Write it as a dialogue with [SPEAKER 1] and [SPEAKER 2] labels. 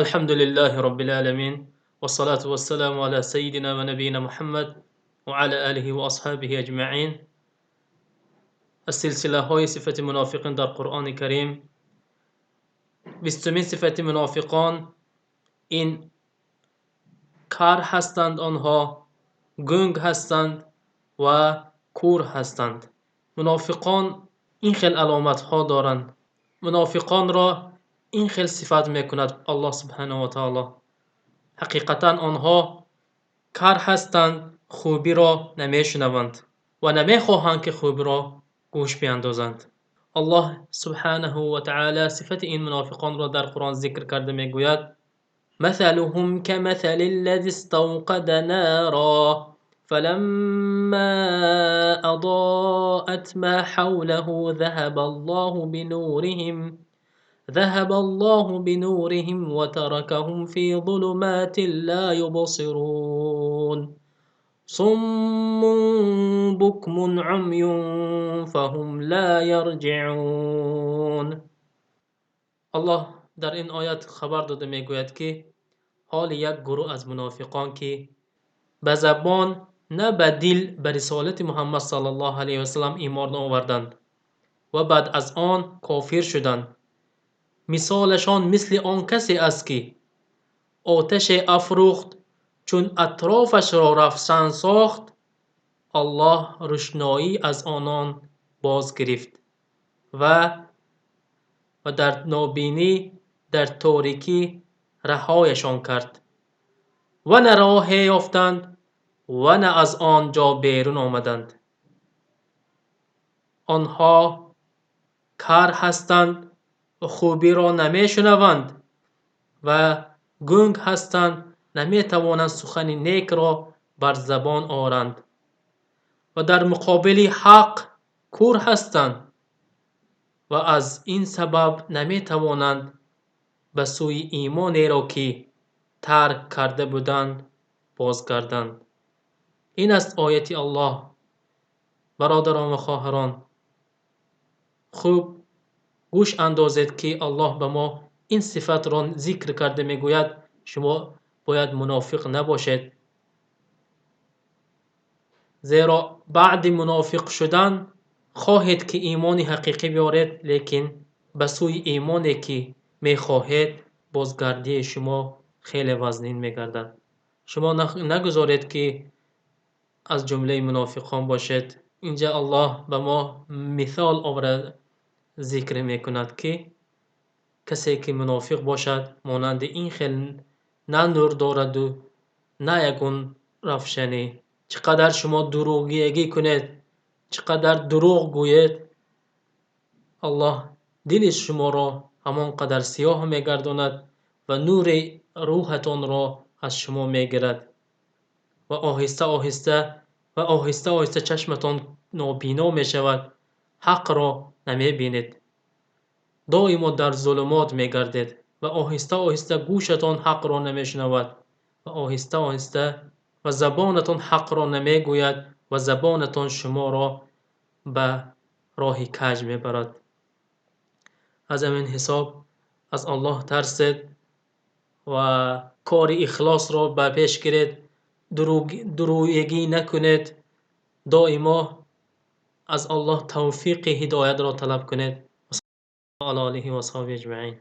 [SPEAKER 1] الحمد لله رب العالمين، والصلاة والسلام على سيدنا ونبينا محمد وعلى آله وأصحابه أجمعين. Аз силсилаҳои сифати мунофиқин дар Қуръони Карим 20-умин сифати мунофиқон ин кар ҳастанд, онҳо гунг ҳастанд ва кур ҳастанд. Мунофиқон ин хел аломатҳо доранд. Мунофиқонро ин хел сифат мекунад Аллоҳ субҳанаҳу ва таоло. Ҳақиқатан онҳо кар ҳастанд, хубиро намешунаванд ва намехоҳанд, ки хубиро гӯш биандозанд. Аллоҳ субҳанаҳу ва таъала сифати ин мунофиқонро дар Қуръон зикр карда мегӯяд: مثلهم كمثل الذي استوقد نارا فلما أضاءت ما حوله ذهب الله بنورهم وتركهم في ظلمات لا يبصرون، صم بكم عمي فهم لا يرجعون. Аллоҳ дар ин оят хабар дода мегӯяд, ки ҳоли як гурӯҳ аз мунофиқон, ки ба забон, на ба дил, ба рисолати Муҳаммад саллаллоҳу алайҳи васаллам имон оварданд ва баъд аз он кофир шуданд, мисолашон мисли он касе аст, ки оташе афрӯхт, чун атрофашро равшан сохт, Аллоҳ рӯшноӣ аз онон боз гирифт ва дар нобинӣ, дар торикӣ раҳояшон кард ва на роҳе ёфтанд ва на аз он ҷо берун омаданд. Онҳо кар ҳастанд ва хубиро намешунаванд ва гунг ҳастанд, наметавонанд сухани некро бар забон оранд ва дар муқобили ҳақ кур ҳастанд ва аз ин сабаб наметавонанд ба сӯи имонеро, ки тарк карда буданд, бозгарданд. Ин аст ояти Аллоҳ. Бародарон ва хоҳарон, хуб гӯш андозед, ки Аллоҳ ба мо ин сифатро зикр карда мегӯяд: шумо бояд мунофиқ набошед, зеро баъди мунофиқ шудан хоҳед, ки имони ҳақиқӣ биёред, лекин ба сӯи имоне, ки мехоҳед, бозгардии шумо хеле вазнин мегардад. Шумо нагузоред, ки аз ҷумлаи мунофиқон бошед. Инҷа Аллоҳ ба мо мисол овара зикр мекунад, ки касе, ки мунофиқ бошад, монанди ин хел на нур дораду на ягон равшанӣ. Чӣ қадар шумо дурӯғгӯягӣ кунед, чӣ қадар дурӯғ гӯед, Аллоҳ дили шуморо ҳамон қадар сиёҳ мегардонад ва нури рӯҳатонро аз шумо мегирад ва оҳиста оҳиста ва оҳиста оҳиста чашматон нобино мешавад, ҳақро намебинед, доимо дар зулумот мегардед ва оҳиста оҳиста гӯшатон ҳақро намешунавад ва оҳиста оҳиста ва забонатон ҳақро намегӯяд ва забонатон шуморо ба роҳи каҷ мебарад. Аз ҳамин ҳисоб аз Аллоҳ тарсед ва кори ихлосро ба пеш гиред, дурӯягӣ накунед, доимо аз Аллоҳ тавфиқи ҳидоятро талаб кунед. Ала олиҳи ва асҳоби аҷмаин.